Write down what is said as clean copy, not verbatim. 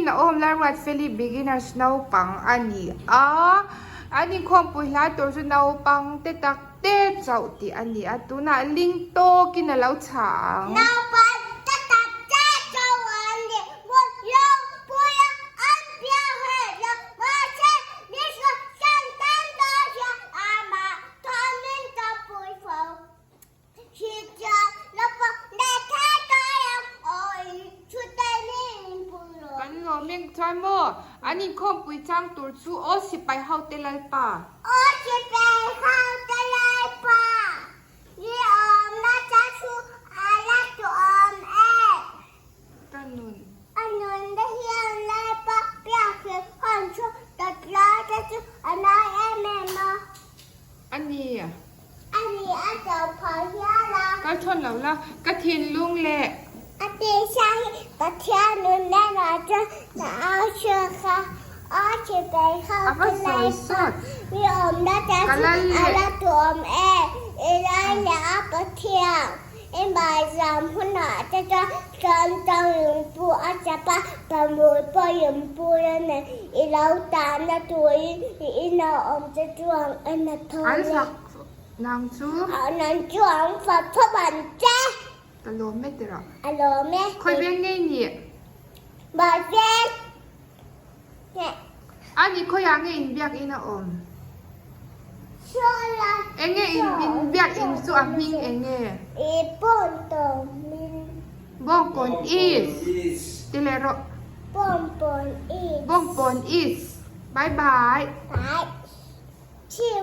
a awm Lalruatfeli beginners naupang a ni a, an inkhawmpui hla tur chu naupang te tak te chauh tih a ni a, tunah ling tawkin a lo chhah ang. Naupang te tak te chauh an ni, hmun lo puia an piang heh lo, mahse Mishra santan dawn hian amah thawmin ka pui fo. Kan lawm eng chuan maw? An inkhawmpui chang tur chu aw sipai ho te Lalpa. Aw sipai ho te Lalpa, i awmna cha chu a la tuam e. Ka nun. A nun te hian Lalpa biakhleh hawn chu dawtlai te chu a nai em em a. A ni. A ni a cho phah hial a. Kal thawn lo la, ka thinlung leh. A tisa hi Pathian nun nen ah chuan na au hriat kha a thi pei ho te Lalpa mi awmna te chu a la tuam e, i lai leh a Pathian. I mahzam hunah te chuan tlangtang lungpu a chap a, pamui pawh lungpu a nei. I lo tahna turin i inah awm te chu ang en a tho An le. fak nang chu. Nang chu ang fak tho ang che. Ka lawm e tirah. A lawm e. Khawi veng ngei ni? Mahse. A ni khawiah nge inbiak in a awm? Enge inbiak in chu a hming enge? Bawngkawn East ti leh rawh. Bawngkawn East. Bye bye. Bye.